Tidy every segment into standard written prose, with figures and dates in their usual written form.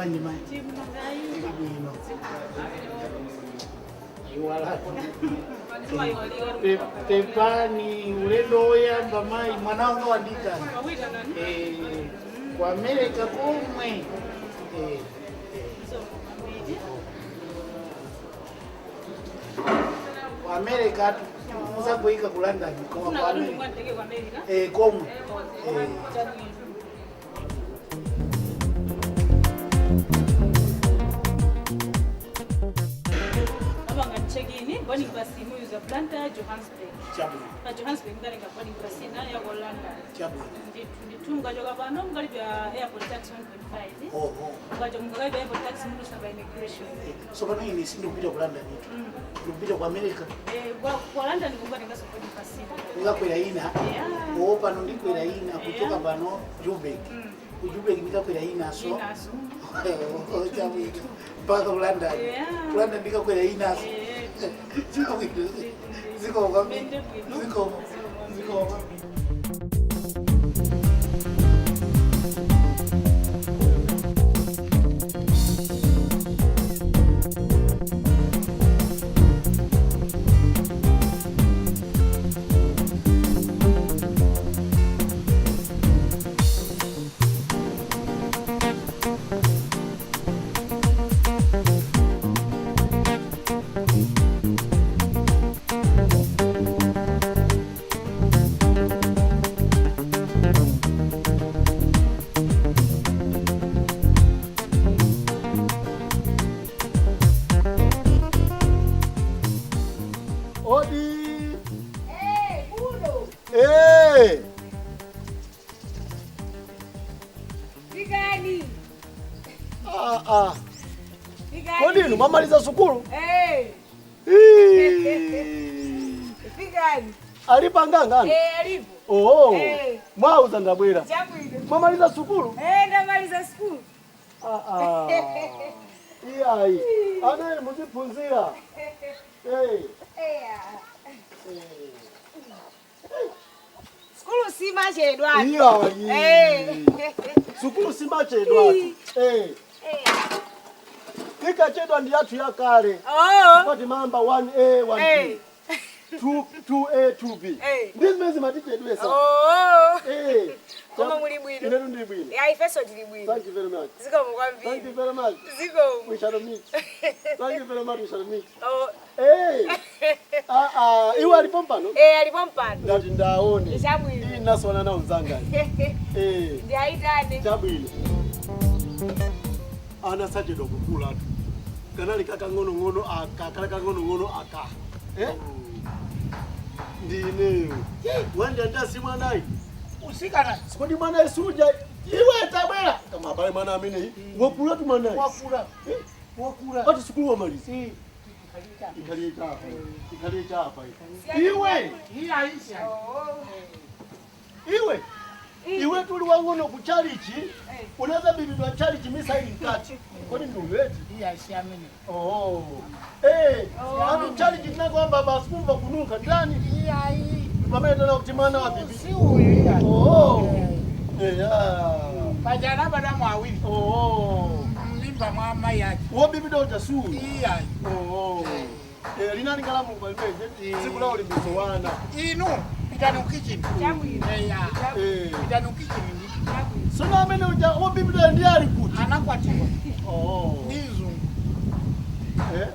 Bwanji mayi? Tili bwino. Iwala. Pepani, ulendo woyamba mayi, mwana wanga wanditana. Eh, ku America komwe. Eh, eh. Ku America muzakuika ku London, koma ku America. Eh, komwe. Eh. Abanga check-in, boarding pass imuyuza Blantyre, Johannesburg. Chabwino. Pa Johannesburg ndalenga boarding pass ina ya ku London. Chabwino. Ndithu mukachoka pano mukalipira airport tax 1.5. Oho. Mukachoka mukalipira airport tax mulusa pa immigration. So pano ine sindikupita ku London itu. Ndikupita ku America. Eh, kwa London kungatengaso boarding pass ina. Ndikakwera ina. Yeah. Oo, pano ndikwera ina kuchoka pano Joburg. Ku Joburg ndikakwera inaso. Inaso. Chabwino. Mpaka ku London. Yeah. Ku London ndikakwera inaso. Eh. Chabwino. Zikomo kwambiri. Mende bwino. Zikomo. Zikomo kwambiri. Odi! Eh! Fikani. Ah, ah. Fikani. Kodi inu mwamaliza sukulu? Eh, Ii. fikani. Alipo anganga? Eh, alipo. Oh. Eh. Mwauza ndabwera. Chabwino. Mwamaliza sukulu? Eh, ndamaliza sukulu. Ah, ah. Iyayi. Ana muziphunzira. Eh. Eh. Sukulu simachedwa. Iyayi. Eh. Sukulu simachedwa. Eh. Eh. Ikachedwa ndi yathu yakale. Oh. Pati mamba 1A 1B. Eh. 2 2A 2B. Eh. Ndi zimene zimatichedwesa. Oh. Eh. Koma muli bwino. Inetu ndili bwino. Ya, ifeso tili bwino. Thank you very much. Zikomo Thank kwambiri. you very much. Zikomo. We shall meet. Thank you very much. We shall meet. Oh. Hey. Ah ah, iwe alipo mpano? Eh, alipo mpano. Ngati ndaone. Chabwino. Iyi naswana nawo mzanga. Eh. Ndiayitane. Chabwino. Ana sachedwa kukula tu. Kanali kakang'ono-ng'ono aka, kali kakang'ono-ng'ono aka. Eh? Ndineyo. Wanda ndasi mwanayi. Usikana. Sikodi mwanayi suja. Iwe tabwera. Kama abale mwana amene wakula tu mwanayi. Wakula. Wakula. Ati sukulu wamaliza. Si. Ikhaliye chapa. Ikhaliye chapa. Iwe. Iyayi. Oh. Iwe. Iwe tuli wang'ono ku chalichi. Unaweza bibidwa chalichi misa ili mkati. Kodi ndi ulweti? Iyayi amene. Oh. Eh, atu chalichi tinakwamba basi kumva kununkha ndani. Iyayi. Pamene tana kuti mwana wa bibi. Si uyu iyayi. Oh. Yeah. Pajana badamu awiri. Oh. Mimba mwa amayi ake. Wo bibi dota su. Iyayi. Oh. Eh, linani kalamu kwa limeje. Siku lao limezowana. Inu pitani ku kitchen. Chabwino. Eya. Eh. Pitani ku kitchen ndi. Chabwino. Sono amene uja wo bibi dota ndi ali kuti. Anakwatiwa Oh. ndi mzungu. Eh.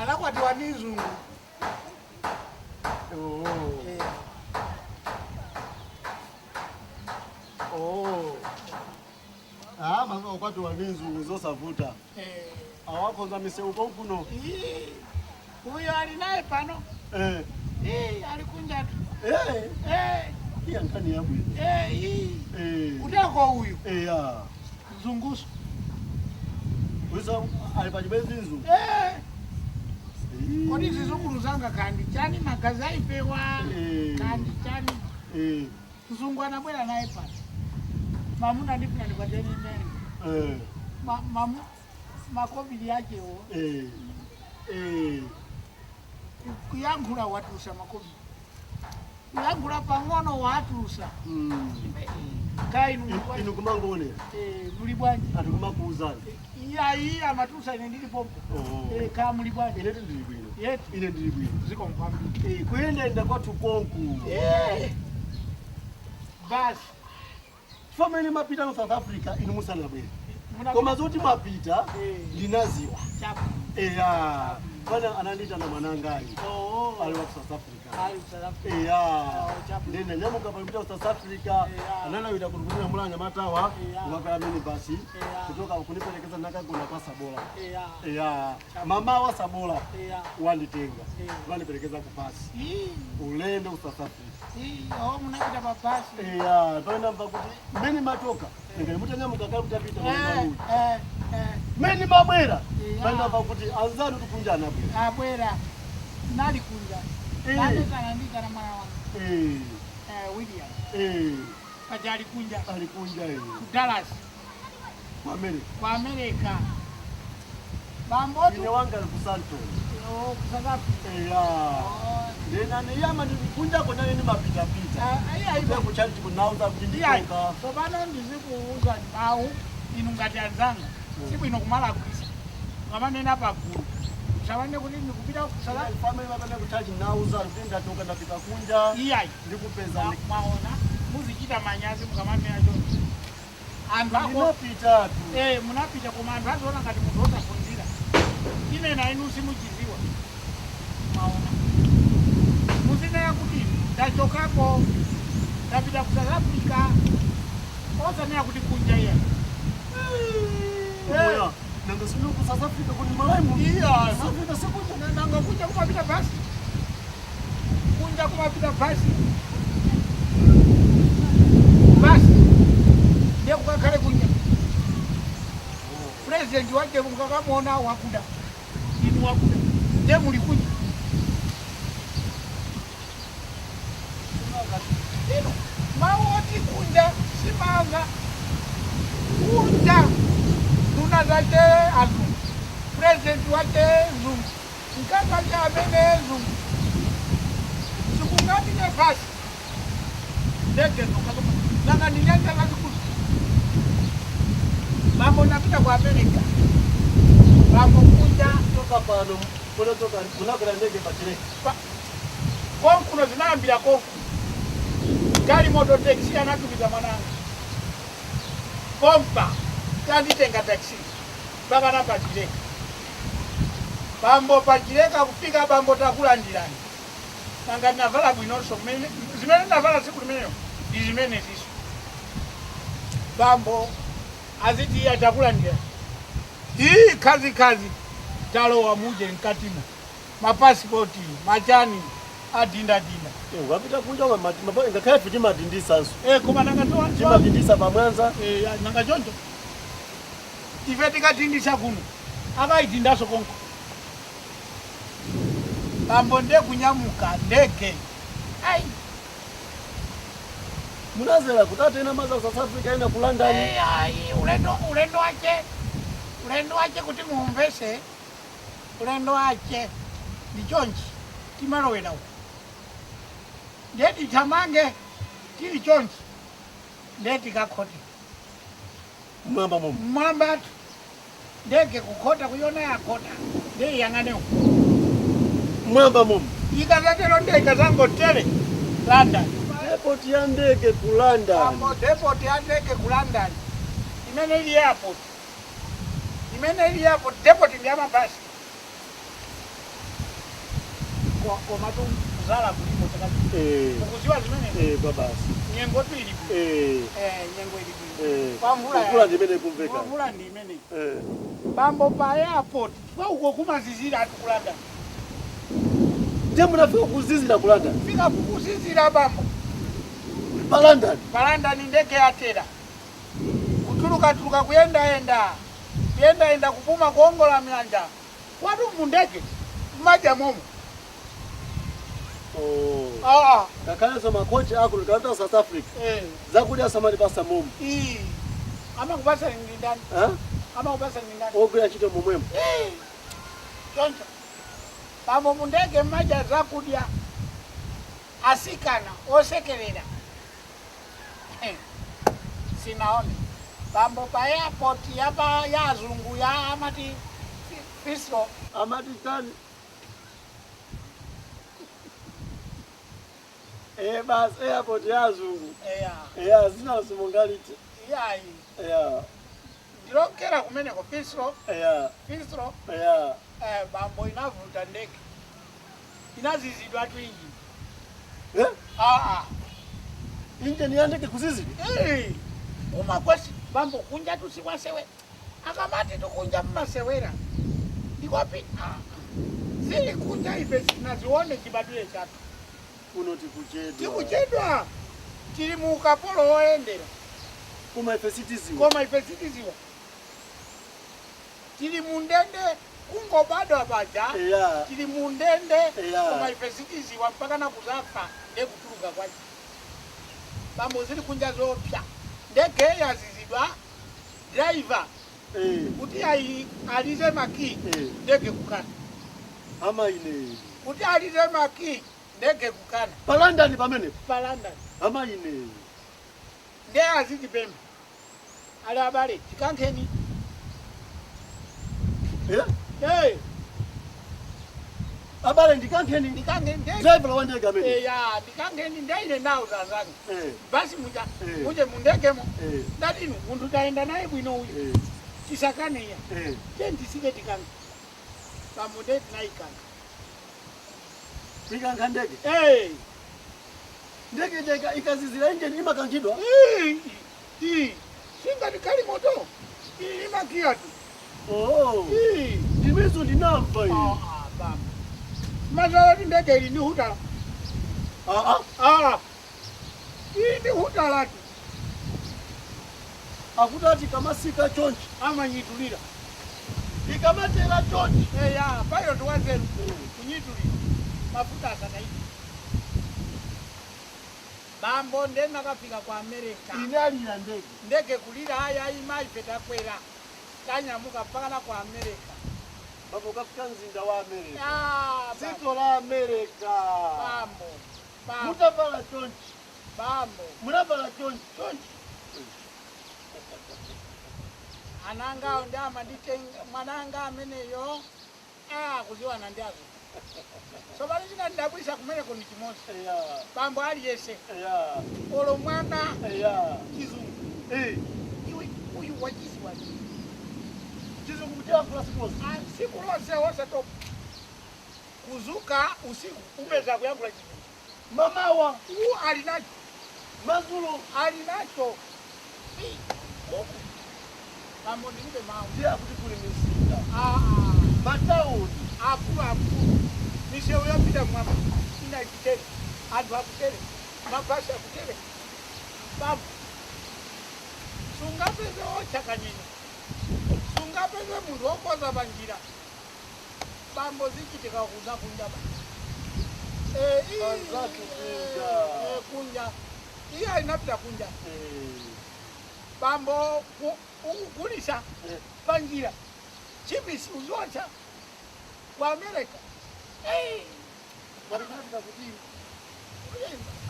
Anakwatiwa ndi mzungu. Oh. Eh. Oh. Ah, mama ukwatiwa ndi mzungu zosavuta. Eh. Awakonza misewu konkuno. Ii. Uyo ali naye pano. Eh. Ii, ali kunja tu. Eh. Eh. Iya nkani yabwino. Eh, ii. Eh. Kuteko uyu. Eh ya. Mzunguso. Uzo ali pachibwenzi mzungu. Eh. Kodi zizukulu zanga kandi chani magazi aipewa. Eh. Kandi chani. Eh. Mzungu anabwera naye pano. Mamuna ndifuna ndikwateni imene. Eh. Mamu makobili yakewo. Eh. Eh. Kuyankhula watusa makobili. Kuyankhula pang'ono watulusa. Kaya inu muli bwanji? Inu kumangoonera. Eh, muli bwanji? Anthu kumakuuzani. Iyayi, amatulusa ine ndili pompo. Oh. Eh, kaya muli bwanji? Inetu ndili bwino. Yetu. Ine ndili bwino. Zikomo kwambiri. Eh, kuyendayenda kwathu konku. Eh. Basi. Chifukwa mene mapita mu South Africa inu musanabwere. Muna- Koma zoti mapita Eh. ndinaziwa. Chapu. Eya. Pana ananditana mwanangayi. Oh. Ali wa ku South Africa. Ali ku South Africa. Eya. Oh, chapu. Ndine nyamuka palipita ku South Africa. Eya. Ananawita kuti kunena mulanya matawa. Eya. Kumakwera minibasi. Eya. Kutoka kuniperekeza nakagona kwa Sabola. Eya. Eya. Mama wa Sabola Eya. wanditenga. Eya. Wandiperekeza ku basi. Ii. Ulendo ku South Africa. Ii, oh, munapita pa basi. Eya, pano kuti mene matoka. Ngati mutanyamuka kale mutapita Eh, mwana uyu. eh, eh. Mene mabwera. Eya. Pano kuti anzanu tikunja anabwera. Abwera. Nali kunja. Eh. Nandikana mwana wanga. Eh. Eh, William. Eh. Paja ali kunja. Ali kunja eh. Ku Dallas. Ku America. Ku America. Bambotu. Ine wanga ali ku Santon. Oh, ku South Africa. Eya. Oh. Ndena niyama ndikunja kona nini mapita pita. Ah, ayi, ayi. Kuja kuchali kunauza kuti Iyayi, nditoka. tsopano ndizikuwuza mawu inu ngati anzanga sibwino kumalakwisa ngamanena pagulu usawane kuti ndikupita kusala. Family mapenda kuchachi nauza kuti ndatoka ndapita kunja. Iyayi. Ndikupeza Mwaona muzichita manyazi mukamanena choncho anthu ako. Ndinapita tu. Eh, munapita koma anthu aziona ngati munthu wosaphunzira. Ine na inu simuchiziwa. Mwaona, muzinena kuti ndachokako ndapita ku South Africa, osanena kuti kunja iya. Oya. Nanga sinu ku South Africa kuni Malawi mu. Iya. South Africa sikunja. Nanga kunja kumapita basi, kunja kumapita basi, basi ndiye kukakhale kunja. President wake mukakamuona wakuda, inu wakuda, ndiye muli kunja. Ino mawu oti kunja simanga kunja, nduna zache azungu, president wache zungu, mkazi wache amene zungu, sikungapite basi, ndege zokazoma nanga ndinyanja zazikulu. Bambo napita ku America, bambo kunja. Toka pano kunotoka kunakwera ndege pachireka. Konkuno zinayambira konkuno, galimoto taxi anatumiza mwananga pompa tanditenga taxi mpaka napachileka. Bambo pachileka kufika, bambo takulandirani. Nanga ndinavala bwinonso zimene ndavala tsiku limeneyo ndi zimene ziso. Bambo aziti iya takulandirani, ii khazikhazi talowa muje mkatimo, mapasipoti machani adindadinda. Eh, wapita kunja ngakhale ife timadindisanso. Eh, koma nanga Timadindisa pamwanza. Eh, nanga choncho ife tikadindisa kuno akaidindaso konko. Bambo nde kunyamuka ndege ai. Munazera kuti atena maza South Africa ena ku London. Eh, ai, ulendo wache, ulendo wache kuti mumvese ulendo wache ndi chonchi, timalowera uko ndiye tithamange tili chonchi ndiye tikakhote Mwamba momo. Mwambatu ndege kukhota kuyona yakhota ndiye iyang'ane uko. Mwamba momo. Ikazatero ndiye ikazangotere London. Airport ya ndege ku London. Apo depot ya ndege ku London imene ili airport, imene ili airport, depot ndi amabasi. Koma tu kuzala kulipo chakati. Eh. Ukuziwa zimene Eh, babasi. nyengo tu ili bwino. Eh. Eh, nyengo ili bwino. Eh. Kwa mvula Mvula ndimene kumveka. Mvula ndi imene. Eh. Bambo pa airport kwa uko kumazizira atu ku London. Ndiye munafika kuzizira ku London. Fika kukuzizira bambo. Pa London. Pa London ndege yatera. Kutuluka tuluka kuyendayenda. Kuyendayenda kupuma kuongola miyanja. Watu mundege mmaja momo. Oh. Ah. Ngakhalenso makochi ako likapita South Africa. Eh. Zakudya samalipasa momo. Ii. Amakupasa ndi ndani? Eh? Amakupasa ndi ndani? Ogwira ntchito momwemo. Eh. Choncho. Bambo mundege mmaja zakudya. Asikana osekerera. Sinaone bambo pa airport yapa ya azungu ya amati Heathrow. Amati chani? Eh, basi airport ya azungu. Eya. Eya, zina simungaliti. Iyayi. Eya. Ndilokera kumeneko Heathrow. Eya. Heathrow. Eya. Bambo inavuta ndege. Inazizidwa tu injini. Eh? Ah ah. Injini ya ndege kuzizidwa? Eh. Umakwesi bambo kunja tu sikwasewe. Akamati tukunja mmasewera. Ndikwapi? Ah. Zili kunja ife sinazione chibadwire chathu. Kuno tikuchedwa. Tikuchedwa. Tili mu ukapolo woyendera. Koma ife sitiziwa. Koma ife sitiziwa. Tili mu ndende kungobadwa paja. Eya. Tili mu ndende Eya. koma ife sitiziwa mpaka na kuzafa ndekutuluka kwacho. Bambo zili kunja zopya. Ndege yazizidwa driver kuti alize maki ndege kukana. Ama ine. Kuti alize maki ndege kukana. Pa London pamene? Pa London. Ama ine. Nde azitipemba. Ali abale tikankheni. Eh? Eh. Abale ndikankheni. Ndikankheni ndege. Driver wa ndege amene. Eh ya, ndikankheni ndaine nawo zazange. Eh. Basi muja Eh. muje mundegemo. Eh. Ndatinu munthu tayenda naye bwino uyu. Eh. Tisakane iya. Eh. Tentisike tikange. Pamunde tinaikanga. Ikankha ndege. Eh. Ndege ija ikazizira injini imakankhidwa. Eh. Eh. Singati kali moto. Imakiya tu. Oh. Eh. Ndimizo ndinamva iyi. Ah ah baba. Mazala ti ndege ili ndi hutala. Ah ah. Ah. Ili ndi hutala tu. Akuti ati kamasika chonchi. Amanyitulira. Ikamatera chonchi. Eh ya, pilot wanzeru kunyitulira. Mafuta asakaiti. Bambo ndena kafika kwa America. Inalira ndege. Ndege kulira haya ima ife takwera. Tanyamuka mpaka na kwa America. Bambo kafika mzinda wa America. Ah, Dziko la America. Bambo. Bambo. Mutavala chonchi. Bambo. Munavala chonchi. Chonchi. Ananga ndi amanditenga mwananga ameneyo kuziwana ndi azo. So pali chinandidabwisa kumeneko ndi chimodzi. Eya. Bambo aliyese. Eya. Olo mwana Eya. chizungu. Eh. Iwe uyu wachiziwa. Chizungu kuchiyankhula siku lonse. Siku lonse wosatopa. Kuzuka usiku upeza kuyankhula chizungu. Mamawa. U ali nacho. Madzulo. Ali nacho. Uku. Bambo ndilibe mawu. Ndiye akuti kuli mizinda. Ah ah. Matauni. Akulu akulu. Misewu yopita mwamba. Ina ikutere. Anthu akutere. Mabasi akutere. Bambo. Sungapeze ochakanyenya. Sungapeze munthu wokoza panjira. Bambo zichitika kuza kunja ba. Anzathu kunja. Kunja. Iye inapita kunja. Bambo ukugulisa panjira. Chipisi uzocha. Kwa America. Eh. Walipata kuti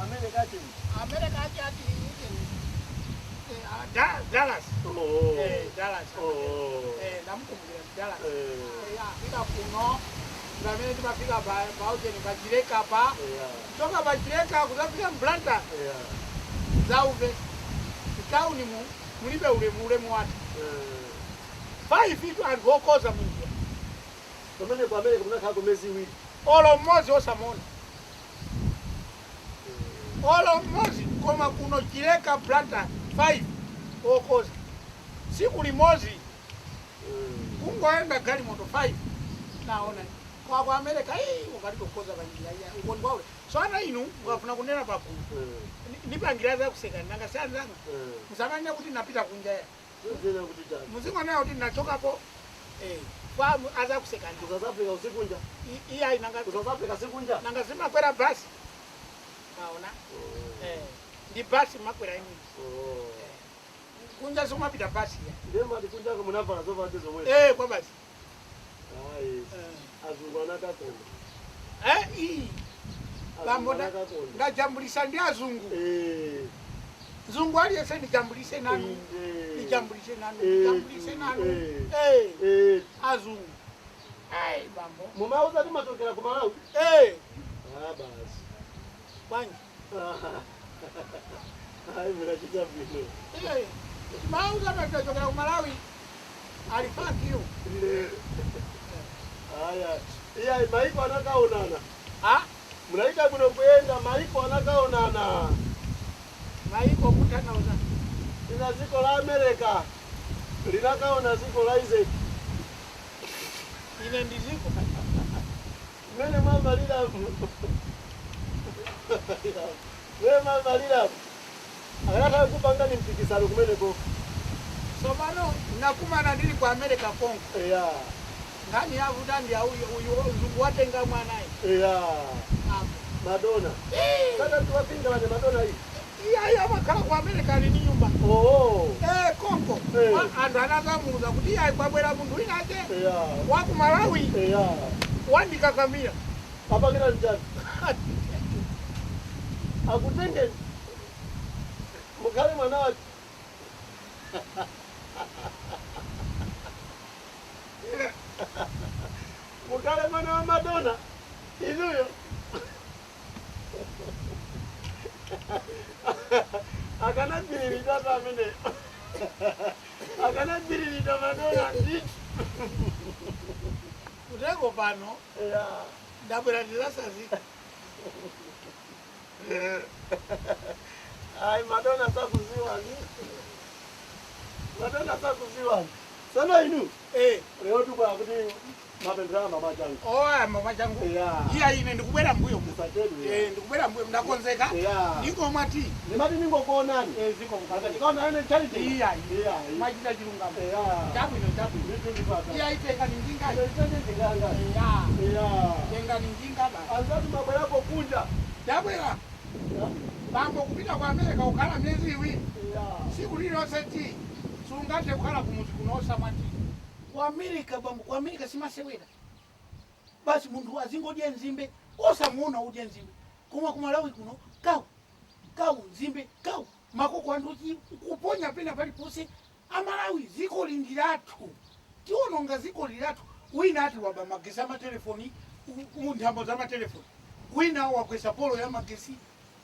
America ati. America ati ati Dallas. Oh. Dallas. Oh. Namkumbukira Dallas. Afika kuno pamene timafika pa paujeni pachileka pa. Toka pachileka kuzafika Mblanta. Zauve. Town mu mulibe ulemu ulemu watu. 5 itu anthu okoza munjira. Pamene kwa America munakhala mwezi iwiri. Olo mmodzi osamona. Olo mmodzi koma kuno Chileka Planta 5 okoza. Siku limodzi kungoenda galimoto 5 naona kwa kwa America ukati kukoza panjira iya uko ndwaule. So ana inu mukafuna kunena pagulu. Nipangira za kuseka nanga sanzanga. Musamanya kuti napita kunja ya. Muzingonena kuti nachokapo kwa aza kuseka Ku South Africa usikunja. Iya inanga Ku South Africa sikunja. Nanga zimakwera basi. Maona? Ndi basi makwera inu. Kunja somapita basi ya. Ndiye mati kunja munavala zovala zomwe. Kwa basi. Ayi. Azungu anakakonda. Bambo Anakakonda. ndajambulisa ndi azungu. Eh, Mzungu aliyese ndijambulise nanu. eh, Ndijambulise nanu, Eh, ndijambulise nanu. eh. Eh, eh. azungu. Ai bambo. Mumauza timachokera ku Malawi? Eh, Ah, basi. bwanji. Ayi, munachita bwino. Eh, mauza tachokera ku Malawi. Ali fuck you. Ine. Aya, iya maiko anakaonana. Ah, Munaita kuno kuyenda maiko anakaonana. maiko kutanauza. Ina ziko la Amerika linakaona ziko la Isaac. Ine ndiziko. Mene mama lila mene mama lila akataka kupanga ni mpikisano kumeneko. Somano nakumana ndili ku America konko. Eya, Ngani yavuta ndi auyo uyu mzungu watenga mwanayi. eya, Apo. Madonna. Sasa tuwapinga wale Madonna hii. Iye amakhala ku America ali ndi nyumba. Oh, Eh, konko. Eh. Anthu anakamuuza kuti iye kwabwera munthu wina ake eya, wa ku Malawi eya. wandikakamira. Apakira njani? Akutenge mukhale mwana wake. Mukhale mwana wa Madonna inuyo. Akanabhiririta pamene akanabhiririta Madonna nditi. Kuteko pano Eya. ndabwera ndizasazika. Ai, Madonna sakuziwani. Madonna sakuziwani. Sana inu. Eh, Lero tukwa kuti mapemphero ama machangu. oya mama changu. Eya. Iya ine ndikubwera mbuyo mu. Musachedwe. Eh, ndikubwera mbuyo ndakonzeka. Eya. Ndingomwa tii. Ndimati ningokuonani. Eh, ziko Aka tikaona ene charity. Iya. Iya. Mwachita chilungamo. Eya. Chabwino chabwino. Nditu ndipata. Iya itenga ni njinga. Ine ndinganga. Iya. Eya. Tenga ni njinga ba. Anzatu mabwerako kunja. Ndabwera. Bambo kupita ku America ukhala miyezi iwiri. Eya. Siku lililonse tii. Sungathe kukhala kumuzi kunosa mwa tii. Ku America bambo, ku America simasewera. Basi munthu azingodya nzimbe, osamuona udya nzimbe. Koma ku Malawi kuno kawu, kawu nzimbe, kawu. Makoko anthu kuponya pena paliponse. Amalawi ziko lindilathu. Tiononga ziko lilathu. Wina ati waba magesi amatelefoni, nthambo za matelefoni. Wina wagwesa polo ya magesi.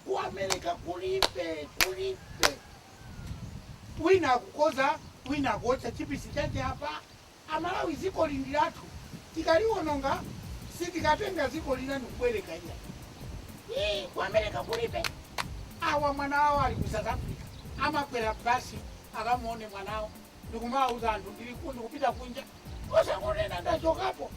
Ku America kulibe, kulibe. Wina akukoza, wina akuotcha chipisi chache apa. Amalawi ziko lindilathu. Tikaliwononga, sitikatenga ziko lina ndikubwereka iya. Ii, ku America kulibe. Awa mwana wawo ali ku South Africa. Amakwera basi akamuone mwanawo. Ndikumawuza anthu ndikupita kunja. Osakunena ndachokapo.